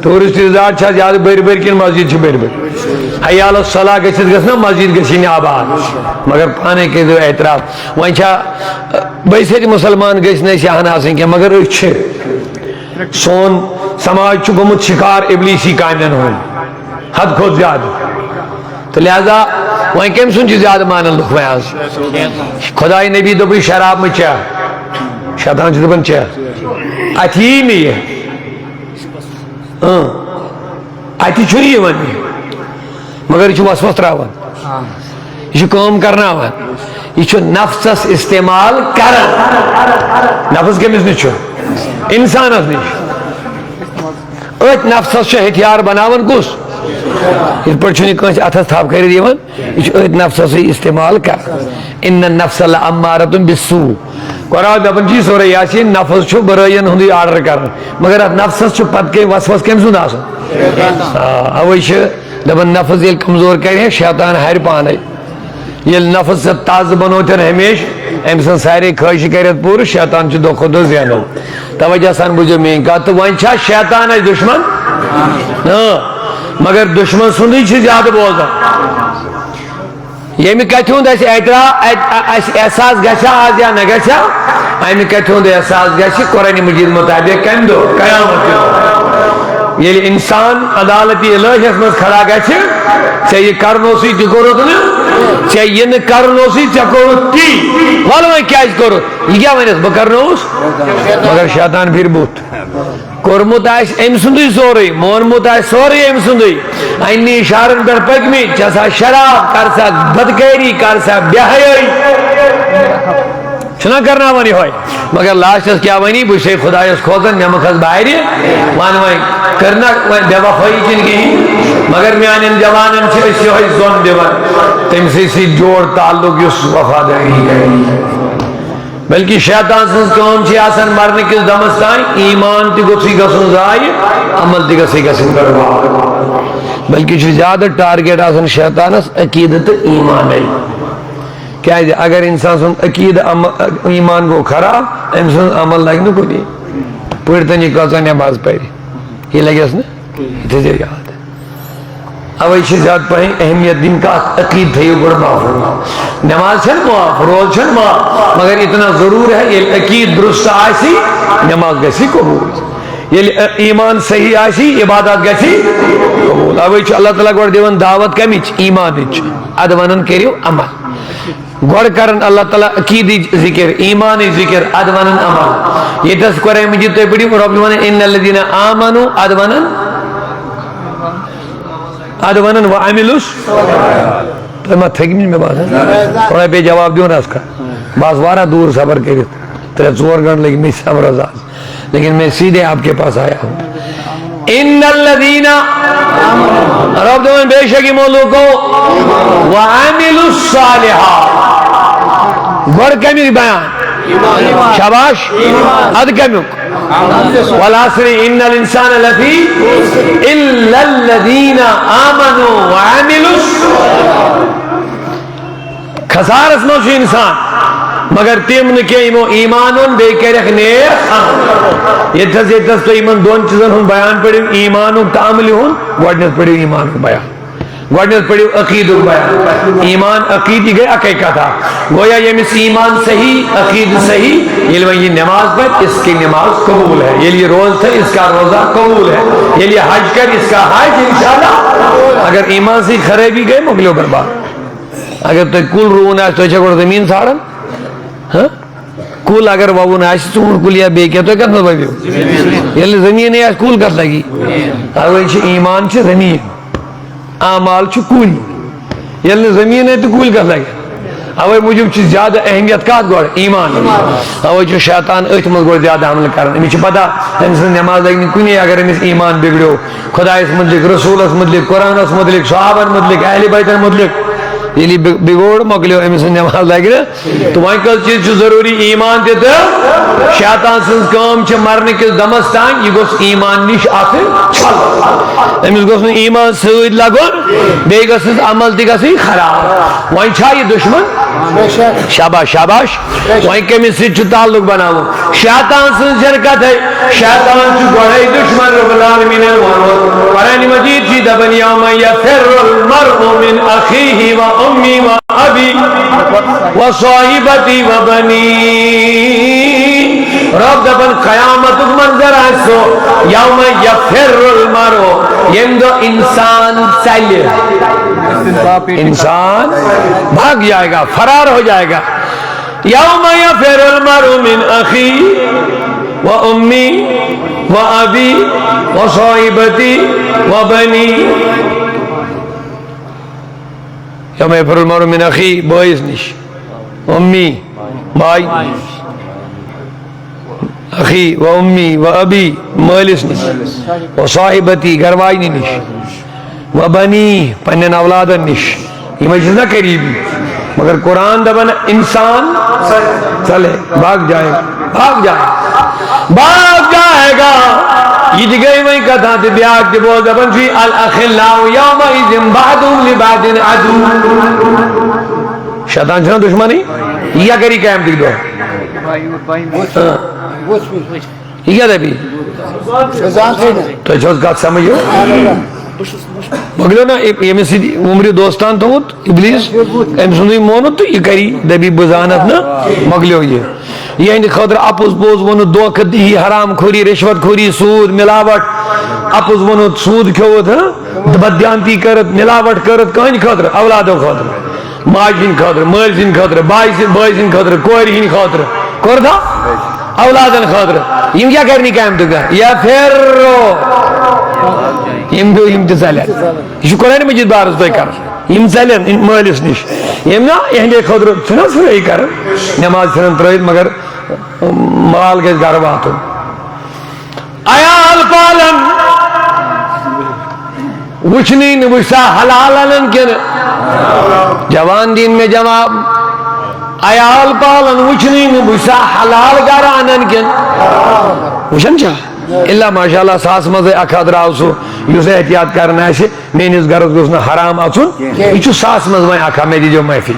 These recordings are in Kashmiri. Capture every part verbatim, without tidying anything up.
ٹوٗرسٹ ریزارٹ چھا زیادٕ بٔرۍ بٔرۍ کِنہٕ مسجد چھِ بٔرۍ بٔرۍ؟ حی علی الصلاح گٔژھِتھ گٔژھ نا مسجد گٔژھِنۍ آباد، مگر پانے کٔرِو اعتراف۔ وۄنۍ چھا، ٲ، بٔے سۭتۍ مُسلمان گٔژھۍ نہٕ أسۍ یہِ ہن آسٕنۍ کینٛہہ، مگر أسۍ چھِ۔ سون سماج چھُ گوٚمُت شکار ابلیسی کامٮ۪ن ہُنٛد، حد کھۄتہٕ زیادٕ۔ تہٕ لہذا وۄنۍ کٔمۍ سُنٛد چھُ زیادٕ مانان لُکھ وۄنۍ آز؟ خداے نبی دوٚپُے شراب مہٕ چےٚ، شیطان چھُ دَپان چےٚ، اَتھِ یی نہٕ یہِ۔ اۭں، اَتہِ چھُنہٕ یِوان یہِ، مگر یہِ چھُ وسوس ترٛاوان، یہِ چھُ کٲم کرناوان، یہِ چھُ نفسس استعمال کران۔ نفس کٔمِس نِش چھُ؟ انسانس نِش۔ أتھۍ نفسس چھُ ہتھیار بناوان کُس؟ یِتھ پٲٹھۍ چھُنہٕ یہِ کٲنٛسہِ اتھس تھپھ کٔرِتھ یِوان، یہِ چھُ أتھۍ نفسسٕے استعمال کران۔ ان النفس لامارۃ بالسوء۔ قرآن دپان چھُ، یہِ سورہ یاسین، نفس چھُ برٲیین ہُنٛدُے آرڈر کران، مگر اتھ نفسس چھُ پتہٕ کٔمۍ وسوس کٔمۍ سُنٛد آسان؟ آ، اوے چھِ دپان نفس ییٚلہِ کمزور کرِ، شیطان ہارِ پانے۔ ییٚلہِ نفس ژےٚ تازٕ بنوتھن ہمیشہِ، أمۍ سٕنٛز سارے خٲہشہِ کرٮ۪تھ پوٗرٕ، شیطان چھُ دۄہ کھۄتہٕ دۄہ زینان۔ توجہ سان بوٗزِو میٲنۍ کتھ، تہٕ وۄنۍ چھا شیطان اَسہِ دُشمن؟ اۭں، مگر دُشمن سُنٛدٕے چھِ زیادٕ بوزان۔ ییٚمہِ کتھِ ہُنٛد اَسہِ اعتراف، اَ-، اَ-، اَسہِ احساس گژھِ آز یا نہ گژھِ، اَمہِ کتھِ ہُنٛد احساس گژھِ قرآن مجید مطابق کمہِ دۄہ؟ قیامت کہِ دۄہ۔ ییٚلہِ انسان عدالت الہیس منٛز کھڑا گژھِ، ژےٚ یہِ کرُن اوسُے تہِ کوٚرُتھ نہٕ، ژےٚ یہِ نہٕ کرُن اوسُے ژےٚ کوٚرُتھ تی، وَلہٕ وۄنۍ کیازِ کوٚرُتھ؟ یہِ کیٛاہ وَنٮ۪س بہٕ کرنووُس؟ مگر شیطان پھِرِ بُتھ۔ کوٚرمُت آسہِ أمۍ سُنٛدُے سورُے، مونمُت آسہِ سورُے أمۍ سُنٛدُے۔ اَننی اِشارَن پٮ۪ٹھ پٔکمٕتۍ، چےٚ سا شراب، کر سا بدکٲری، کر سا بے حیٲیی۔ چھُنہ کرناوان یِہوٚے؟ مگر لاسٹَس کیٛاہ وَنی؟ بہٕ چھُسے خۄدایَس کھوژان، مےٚ مہ کھس بارِ۔ وَن وۄنۍ، کٔر نہ وۄنۍ بے وفٲیی کِنہٕ کِہیٖنۍ؟ مگر میٛانٮ۪ن جوانَن چھِ أسۍ یِہوٚے ظۄن دِوان، تٔمۍ سٕے سۭتۍ جوڑ تعلق یُس وفادٲری کرِ۔ بلکہ شیطان سٕنٛز کٲم چھِ آسان مرنہٕ کِس دمس تام، ایمان تہِ گوٚژھُے گژھُن ضایع، عمل تہِ گژھِ گژھٕنۍ برباد۔ بلکہ چھُ زیادٕ ٹارگیٹ آسان شیطانس عقیدٕ تہٕ ایمانٕے۔ کیازِ اگر انسان سُنٛد عقیدٕ عم-، ایمان گوٚو خراب، أمۍ سُنٛد عمل لگہِ نہٕ کُنی۔ پٔرۍتن یہِ کۭژاہ نماز پرِ، یہِ لگٮ۪س نہٕ۔ یہِ تھٲیزیو یاد۔ اوے چھِ زیادٕ پہن اہمیت دِنۍ کتھ، عقیدٕ تھٲیِو گۄڈٕ محفوظ۔ نماز چھَنہٕ معاف، روزٕ چھَنہٕ معاف، مگر اتنا ضرور ہے، ییٚلہِ عقیدٕ درست آسہِ، نماز گژھِ قبول۔ ییٚلہِ ایمان صحیح آسہِ، عبادت گژھِ قبول۔ اوے چھُ اللہ تعالیٰ گۄڈٕ دِوان دعوت کمِچ؟ ایمانٕچ۔ ادٕ ونان کٔرِو عمل۔ گۄڈٕ کرن اللہ تعالیٰ عقیدٕچ ذکر، ایمانٕچ ذکر، ادٕ ونن عمل۔ ییٚتہِ حظ قرآن مجید تُہۍ پٔرِو، رۄب چھُ ونان، "ان الذین آمنوا"، ادٕ ونن، ادٕ ونن، "وعملوا"۔ تُہۍ ما تھٔکۍ مٕتۍ مےٚ باسان؟ تھوڑا پیٚیہِ جواب دیُن حظ کانٛہہ۔ بہٕ آس واریاہ دوٗر سفر کٔرِتھ، ترٛےٚ ژور گھنٹہٕ لٔگۍ مےٚ سفرس آز۔ لیکن میں سیدھے آپ کے پاس آیا ہوں۔ ان الذین، رب دپان، بے شک یِمو لوٗکو، وعملوا الصالحات، گۄڈٕ کمیُک بیان؟ شاباش۔ ادٕ کمیُک؟ والعصر ان الانسان لفی، الا الذین آمنوا وعملوا الصالحات۔ خسارس منٛز چھُ انسان، مگر تِم نہٕ کینٛہہ یِمو ایمان اوٚن بیٚیہِ کَرٮ۪کھ نیک عمل۔ ییٚتہِ تھَس، ییٚتہِ تھَس تُہۍ یِمن دۄن چیٖزن ہُنٛد بیان پٔرِو، ایمانُک تہٕ عملہِ ہُنٛد، گۄڈٕنٮ۪تھ پٔرِو ایمانُک بیان، گۄڈٕنٮ۪تھ پٔرِو عقیٖدُک بیان۔ ایمان عقیٖدٕ گٔے اَکٕے کَتھا۔ گویا ییٚمِس ایمان صحیح، عقیٖدٕ صحیح، ییٚلہِ وۄنۍ یہِ نماز پَرِ، اس کی نماز قبول ہے، ییٚلہِ یہِ روزٕ تھاوِ، اس کا روزہ قبول ہے، ییٚلہِ یہِ حج کَرِ، اس کا حج انشاءاللہ۔ اگر ایمان سۭتۍ خرٲبی گٔے، مۄکلیو برباد۔ اگر تۄہہِ کُل رُوُن آسہِ، تُہۍ چھا گۄڈٕ زٔمیٖن ژھانڈان؟ ہہ؟ کُل اگر وَوُن آسہِ، ژوٗنٛٹھ کُل یا بیٚیہِ کینٛہہ، تُہۍ کَتھ منٛز وَوِو؟ ییٚلہِ نہٕ زٔمیٖنٕے آسہِ، کُل کَتھ لَگہِ؟ اَوَے چھِ ایٖمان چھِ زٔمیٖن، اعمال چھُ کُلۍ۔ ییٚلہِ نہٕ زٔمیٖنٕے تہٕ کُلۍ کَتھ لَگہِ؟ اَوَے موٗجوٗب چھِ زیادٕ اہمیت کَتھ گۄڈٕ؟ ایٖمان۔ اَوَے چھُ شیطان أتھۍ منٛز گۄڈٕ زیادٕ حملہٕ کَران۔ أمِس چھِ پَتہ، أمۍ سٕنٛز نٮ۪ماز لَگہِ نہٕ کُنے اگر أمِس ایٖمان بِگڑیو۔ خۄدایَس مُتعلِق، رسوٗلَس مُتعلِق، قرآنَس مُتعلِق، صحابَن مُتعلِق، اہلِ بیتَن مُتعلِق۔ ییٚلہِ یہِ بِ-، بِگوڑ مۄکلیو، أمۍ سٕنٛز نٮ۪ماز لگہِ نہٕ۔ تہٕ وۄنۍ کٔژ چیٖز چھِ ضروٗری؟ ایمان تہِ تہٕ شیطان سٕنٛز کٲم چھِ مرنہٕ کِس دمس تام، یہِ گوٚژھ ایمان نِش آسٕنۍ چھلہٕ۔ أمِس گوٚژھ نہٕ ایمان سۭتۍ لگُن، بیٚیہِ گٔژھٕس عمل تہِ گژھٕنۍ خراب۔ وۄنۍ چھا یہِ دُشمن؟ شاباش، شاباش۔ وۄنۍ کٔمِس سۭتۍ چھُ تعلق بناوُن؟ شیطان سٕنٛز چھنہٕ کتھے۔ شیطان چھُ گۄڈے دُشمن۔ رب العالمینن ووٚنمُت قرآن مجید چھِ دپان، "یوم یفر المرء من اخیہ و امی و ابی و صاحبتی و بنی۔" رب دپان، قیامتُک منظر آسہِ سُہ، یوم یفر المرء، ییٚمہِ دۄہ انسان ژلہِ۔ انسان بھاگ جائے گا، فرار ہو جائے گا۔ یوم یفر المرء من اخی و امی و ابی و صاحبتی و بنی۔ یوم یفر المرء من اخی، بٲیِس نِش، امی، ماے نِش، اخی و امی و ابی، مٲلِس نِش، و صاحبتی، گرواجنہِ نِش، و بنی، پننٮ۪ن اولادن نِش۔ یِمے چھِس نا قریبی۔ مگر قرآن دپان، انسان ژلے، بھاگ جائے، بھاگ جائے، بھاگ جائے گا۔ یہِ تہِ گٔے وۄنۍ کتھا تہٕ بیٛاکھ تہِ بوز، دپان چھُ، الاخلاء یومئذ بعضهم لبعض عدو۔ شیطان چھُنہ دُشمنٕے، یہِ کیٛاہ کری قیامتٕکۍ دۄہ؟ ہاں۔ یہِ کیٛاہ دَپہِ؟ تۄہہِ چھو حظ کَتھ سَمٕجھ یِوان؟ مۄکلیو نہ یہِ-، ییٚمِس سۭتۍ عُمرِ دوستان تھوٚومُت اِبلیٖس، أمۍ سُنٛدُے مونُت تہٕ یہِ کَری، دَپہِ، "بہٕ زانَتھ نہٕ"، مۄکلیو یہِ۔ یِہِنٛدِ خٲطرٕ اَپُز پوٚز ووٚنُتھ، دھوکہٕ دِہی، حرام خوری، رِشوت خوری، سوٗد، مِلاوَٹ، اَپُز ووٚنُتھ، سوٗد کھیوٚوُتھ، ہہ؟ بددیانتی کٔرٕتھ، مِلاوَٹ کٔرٕتھ، کٕہٕنٛدِ خٲطرٕ؟ اولادو خٲطرٕ۔ ماجہِ ہِنٛدِ خٲطرٕ، مٲلۍ سٕنٛدِ خٲطرٕ، بایہِ سٕنٛدِ، بٲے سٕنٛدِ خٲطرٕ، کورِ ہِنٛدِ خٲطرٕ، کوٚر تھا؟ اولادن خٲطرٕ۔ یِم کیٛاہ کَرِ نہٕ کامہِ تہٕ کانٛہہ؟ یا پھیرو۔ یِم گٔے، یِم تہِ ژَلن۔ یہِ چھُ قرآنِ مجیٖد بارس تۄہہِ کَرُن۔ یِم ژَلن مٲلِس نِش۔ یِم نا یِہِنٛدے خٲطرٕ چھِنہٕ حظ صحیح کَران۔ نٮ۪ماز ژھٕنن ترٛٲوِتھ، مگر مال گژھِ گَرٕ واتُن۔ عیال پالن، وٕچھنٕے نہٕ، وٕچھ سا حلال اَنن کِنہٕ؟ جوان دِن مےٚ جواب۔ عیال پالن، وٕچھنٕے نہٕ، وٕچھ سا حلال گرٕ اَنن کِنہٕ؟ وٕچھان چھا؟ الا ماشاء اللہ، ساس منٛزٕے اکھ ہا درٛاو سُہ، یُس احتیاط کران آسہِ، میٲنِس گرس گوٚژھ نہٕ حرام اَژُن۔ یہِ چھُ ساس منٛز وۄنۍ اکھ ہا، مےٚ دیٖزیو معٲفی۔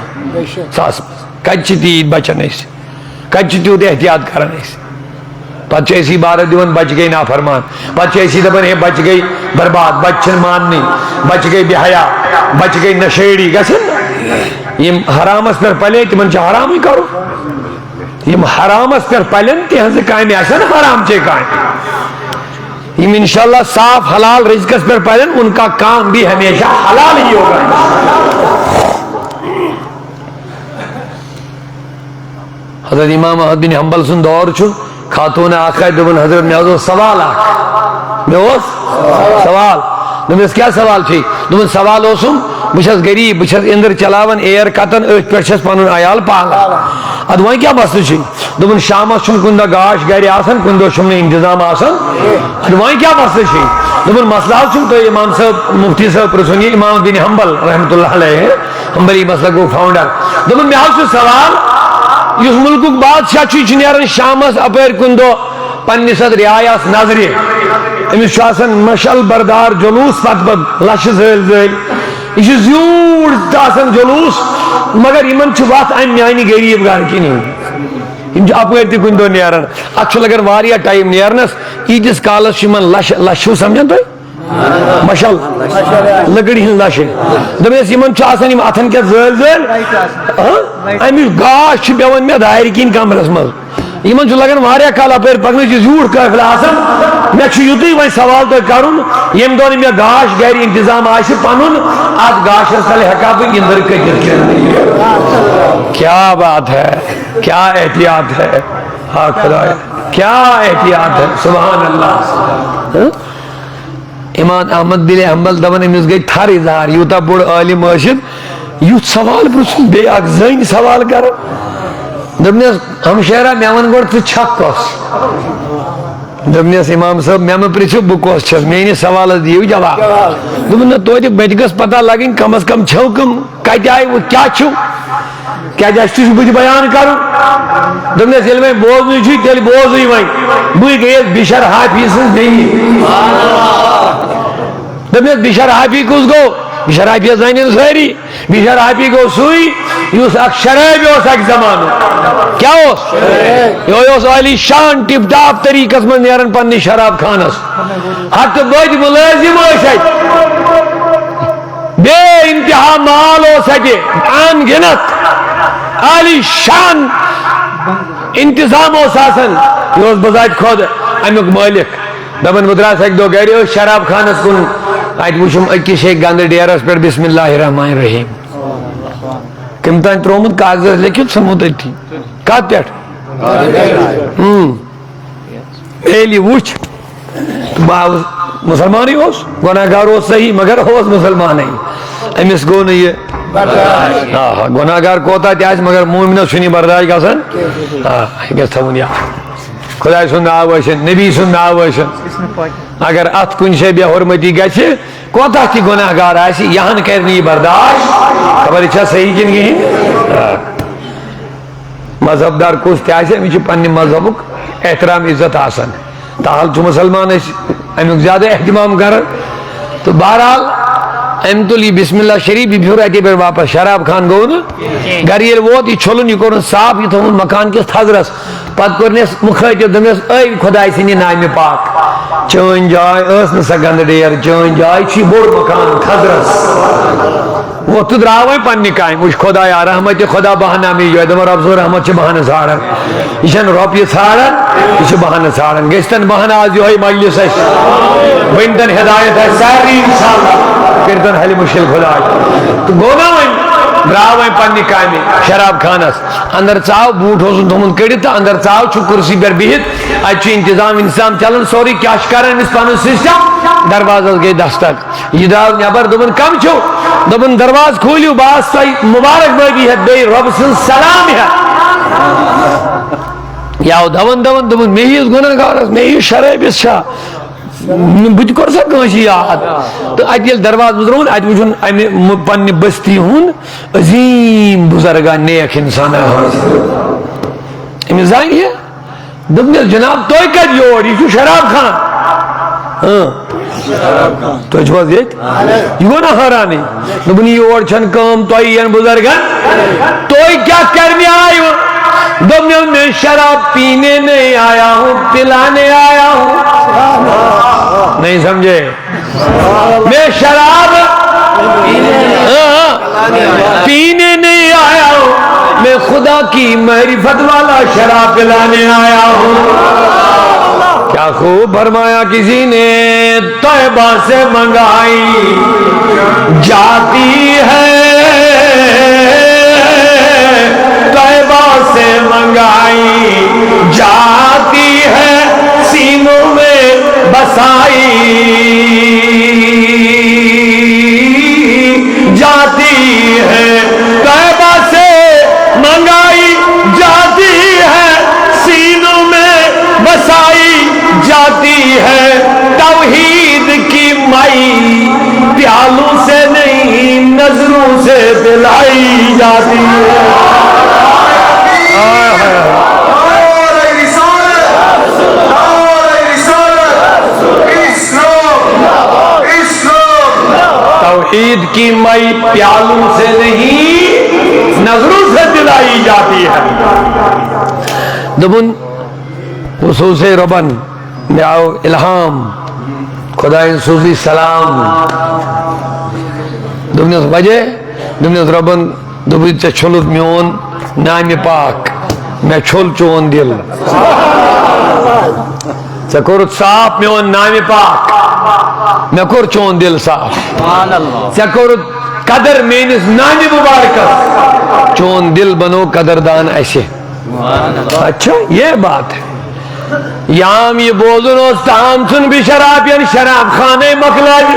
ساس منٛز۔ کَتہِ چھِ تیٖتۍ بچان أسۍ؟ کَتہِ چھِ تیوٗت احتیاط کران أسۍ؟ پتہٕ چھِ أسۍ عبارت دِوان، بچہِ گٔے نافرمان۔ پتہٕ چھِ أسی دَپان، "ہے، بچہِ گٔے برباد، بچہِ چھِنہٕ ماننٕے، بچہِ گٔے بے حیا، بچہِ گٔے نشیڑی"۔ گژھن نا؟ یِم حرامس پٮ۪ٹھ پلے، تِمن چھُ حرامٕے کرُن۔ یِم حرامس پٮ۪ٹھ پلن، تِہنٛزٕ کامہِ آسن حرام چے کامہِ۔ یِم انشاءاللہ صاف حلال رزقس پٮ۪ٹھ پلن، ان کا کام بھی ہمیشہ حلال ہی ہوگا۔ حضرت امام احمد بن حنبل سُنٛد دور چھُ، خاتوٗن اکھ آیہِ، دوٚپُن، "حضرت، مےٚ حظ اوس سوال اکھ۔ مےٚ اوس سوال۔" دوٚپمَس، "کیٛاہ سوال چھُے؟" دوٚپُن، "سوال اوسُم، بہٕ چھَس غریٖب، بہٕ چھَس اِنٛدٕر چلاوان، ایر کَتان، أتھۍ پٮ۪ٹھ چھَس پَنُن عیال پالان۔ اَدٕ وۄنۍ کیٛاہ مسلہٕ چھُے؟" دوٚپُن، "شامَس چھُنہٕ کُنہِ دۄہ گاش گَرِ آسان، کُنہِ دۄہ چھُم نہٕ اِنتظام آسان۔ اَدٕ وۄنۍ کیٛاہ مسلہٕ چھُے؟" دوٚپُن، "مسلہٕ حظ چھُم، تُہۍ امام صٲب، مفتی صٲب پرٛژھُن یہِ، امام بن حنبل رحمتہ اللہ علیہ۔" حنبلی مسلک گوٚو فاؤنڈر۔ دوٚپُن، "مےٚ حظ چھُ سوال، یُس مُلکُک بادشاہ چھُ، یہِ چھُ نیران شامس اپٲرۍ کُنہِ دۄہ پننِس اتھ رعایس نظرِ۔ أمِس چھُ آسان مشعل بردار جلوٗس، پتہٕ پتہٕ لشہِ زٲلۍ زٲلۍ۔ یہِ چھُ زیوٗٹھ تہٕ آسان جلوٗس، مگر یِمن چھِ وتھ امہِ میانہِ غریٖب گرٕ کِنی۔ یِم چھِ اپٲرۍ تہِ کُنہِ دۄہ نیران۔ اتھ چھُ لگان واریاہ ٹایم نیرنس۔ ییٖتِس کالس چھُ یِمن لشہِ، لشہِ چھِو سمجھان تُہۍ؟ مشعل، لٔکٕر ہٕنٛز لَشہِ۔ دوٚپمَس، یِمَن چھُ آسان یِم اَتھَن کٮ۪تھ زٲلۍ زٲلۍ۔ ہاں؟ اَمیُک گاش چھُ پٮ۪وان مےٚ دارِ کِنۍ کَمرَس منٛز۔ یِمَن چھُ لَگان واریاہ کال اَپٲرۍ پَکنَس، یہِ زیوٗٹھ قٲفلہٕ آسان۔ مےٚ چھُ یُتُے وۄنۍ سوال تۄہہِ کَرُن، ییٚمہِ دۄہ نہٕ مےٚ گاش گَرِ اِنتظام آسہِ پَنُن، اَتھ گاشَس تَلہِ ہٮ۪کا بہٕ اِنٛدٕر کٔتِتھ کِنہٕ نہٕ؟ کیا بات ہے، کیا احتیاط ہے، آ خدایا، کیا احتیاط ہے، سبحان اللہ۔ ہاں؟ امام احمد بن حنبل دپان، أمِس گٔے تھر اظہار، یوٗتاہ بوٚڑ عٲلِم ٲسِتھ، یُتھ سوال پرٛژھُن، بیٚیہِ اکھ زٔنۍ سوال کران۔ دوٚپنس، "ہمشیرا، مےٚ وَن گۄڈٕ، ژٕ چھکھ کۄس؟" دوٚپنس، "امام صٲب، مےٚ مہٕ پرٛژھِو، بہٕ کۄس چھَس، میٲنِس سوالس دِیِو جواب۔" دوٚپُن، "نہ، توتہِ مےٚ تہِ گٔژھ پتہ لگٕنۍ، کم از کم چھَو کٕم؟" اَتہِ آیہِ وۄنۍ کیٛاہ چھُ؟ کیٛازِ اَسہِ تہِ چھُ بُتھِ بیان کَرُن۔ دوٚپنَس، ییٚلہِ وۄنۍ بوزنُے چھُے، تیٚلہِ بوزٕے وۄنۍ۔ بٕے گٔیَس بِشرحافی سٕنٛز بیٚنہِ۔ دوٚپنَس، بِشرحافی کُس گوٚو؟ بِشرحافی زانن سٲری۔ بِشرحافی گوٚو سُے، یُس اَکھ شرٲبۍ اوس اَکہِ زمانُک۔ کیٛاہ اوس؟ یِہوٚے اوس عالی شان ٹِپ ٹاپ طریٖقَس منٛز نیران پنٛنِس شراب خانَس۔ ہَتہٕ بٔدۍ مُلٲزِم ٲسۍ اَتہِ۔ بے انتہا مال اوس اَتہِ، ان گِنت عالی شان انتظام اوس آسان۔ یہِ اوس بذات خود اَمیُک مٲلِک۔ دَپان، بہٕ درٛاس اَکہِ دۄہ گَرِ، أسۍ شراب خانَس کُن، اَتہِ وُچھُم أکِس شیٚیہِ گَنٛدٕ ڈیرَس پٮ۪ٹھ بسم اللہ الرحمن الرحیم۔ کٔمۍ تام ترٛوومُت کاغذَس لیکھِتھ، ژھُنمُت أتھی۔ کَتھ پٮ۪ٹھ؟ اۭں۔ ییٚلہِ یہِ وُچھ، تہٕ بہٕ آوُس، مُسلمانٕے اوس، گۄناہ گار اوس صحیح، مگر اوس مُسلمانٕے۔ أمِس گوٚو نہٕ یہِ۔ آ، گۄناہ گار کوتاہ تہِ آسہِ، مگر مومنَس چھُنہٕ یہِ برداش گژھان۔ آ، یہِ گژھِ تھاوُن یاد۔ خۄداے سُنٛد ناو ٲسِن، نبی سُنٛد ناو ٲسِن۔ اگر اَتھ کُنہِ جایہِ بے حرمتی گژھِ، کوتاہ تہِ گۄناہ گار آسہِ، یہِ ہن کرِ نہٕ یہِ برداش۔ خبر یہِ چھا صحیح کِنہٕ کِہیٖنۍ؟ آ۔ مذہب دار کُس تہِ آسہِ، أمِس چھُ پننہِ مذہبُک احترام عزت آسان۔ تاہل چھُ مُسلمان أسۍ اَمیُک زیادٕ اہتمام کران۔ تہٕ بہرحال، أمۍ تُل یہِ بسم اللہ شریف، یہِ پھیوٚر اَتے پٮ۪ٹھ واپس۔ شراب خان گوٚو نہٕ گرٕ ییٚلہِ ووت، یہِ چھوٚلُن، یہِ کوٚرُن صاف، یہِ تھوٚوُن مکان کِس تھزرس۔ پتہٕ کوٚرنس مُخٲطِب، دوٚپنس، أے خۄداے سٕنٛدِ نامہِ پاک، چٲنۍ جاے ٲس نہٕ سۄ گنٛدٕ ڈیر، چٲنۍ جاے چھِ بوٚڑ مکان تھزرس۔ وۄتھ تہٕ درٛاو وۄنۍ پننہِ کامہِ۔ وٕچھ خۄدایا، رحمتِ خۄدا بہانہ میں یہِ۔ دَپان رۄب سٕنٛز رحمت چھِ بہانہٕ ژھانٛڈان، یہِ چھَنہٕ رۄپیہِ ژھانٛڈان، یہِ چھِ بہانہٕ ژھانٛڈان۔ گٔژھتن بہانہٕ آز یِہوٚے مجلس اَسہِ، بٔنۍتن ہدایت اَسہِ سارنٕے اِنشاءاللہ، کٔرۍتن حل مُشکل خۄداے۔ تہٕ گوٚو نا وۄنۍ، درٛاو وۄنۍ پننہِ کامہِ شراب خانس۔ اندر ژاو، بوٗٹھ اوسُن تھوٚمُت کٔڑِتھ تہٕ اندر ژاو، چھُ کُرسی پٮ۪ٹھ بِہِتھ۔ اَتہِ چھُ انتظام ونتظام چلان سورُے، کیٛاہ چھُ کران أمِس پنُن سسٹم؟ دروازس گٔے دستک، یہِ درٛاو نٮ۪بر، دوٚپُن، کم چھِو؟ دوٚپُن، دروازٕ کھوٗلِو، بہٕ آسہٕ تۄہہِ مُبارک بٲدی ہٮ۪تھ، بیٚیہِ رۄبہٕ سٕنٛز سلام ہٮ۪تھ۔ یہِ آو دون دون، دوٚپُن، مےٚ ہِوِس گُنہگارس، مےٚ ہِوِس شرٲبِس چھا؟ بہٕ تہِ کوٚر سا کٲنٛسہِ یاد؟ تہٕ اَتہِ ییٚلہِ دروازٕ منٛز رووُن، اَتہِ وُچھُن اَمہِ مُ-، پننہِ بستی ہُنٛد عظیٖم بُزرگا، نیک اِنسانا حٲضِر۔ أمِس زانہِ یہِ؟ دوٚپنَس، "جناب، تُہۍ کَتہِ یور؟ یہِ چھُ شراب خان۔" اۭں۔ "تُہۍ چھِو حظ ییٚتہِ؟" یہِ گوٚو نا حٲرانٕے۔ دوٚپُن، "یور چھَنہٕ کٲم تۄہہِ یَن بُزرگن، تُہۍ کیٛاہ کَرنہِ آیِوٕ؟" دوٚپنَس، "میں شراب پینے نہیں آیا ہوں، پلانے آیا ہوں۔" نہیں سمجھے؟ میں شراب، ہاں، پینے نہیں آیا ہوں، میں خدا کی معرفت والا شراب پلانے آیا ہوں۔ کیا خوب فرمایا کسی نے، طیبہ سے منگائی جاتی ہے، طیبہ سے منگائی جاتی ہے، سینوں میں بسائی جاتی ہے، طیبہ سے منگائی جاتی ہے، سینوں میں بسائی جاتی ہے۔ توحید کی مئی پیالوں سے نہیں، نظروں سے پلائی جاتی ہے۔ توحید کی مئی پیالوں سے نہیں، نظروں سے پلائی جاتی ہے۔ دوٚپُن، خصوصی رۄبن، مےٚ آو الہام، خۄدایَن سوٗزُے سلام۔ دوٚپنَس، "وجہ؟" دوٚپنَس، "رۄبن دوٚپُے، ژےٚ چھوٚلُتھ میون نامِ پاک، مےٚ چھوٚل چون دِل۔ ژےٚ کوٚرُتھ صاف میون نامِ پاک، مےٚ کوٚر چون دِل صاف۔ ژےٚ کوٚرُتھ قدر میٲنِس نامِ مُبارکس، چون دِل بنو قدردان اَسہِ۔" اچھا، یہ بات ہے۔ یام یہِ بوزُن اوس تام ژھُن بہٕ شراب ین شراب خانے مۄکلاوِ۔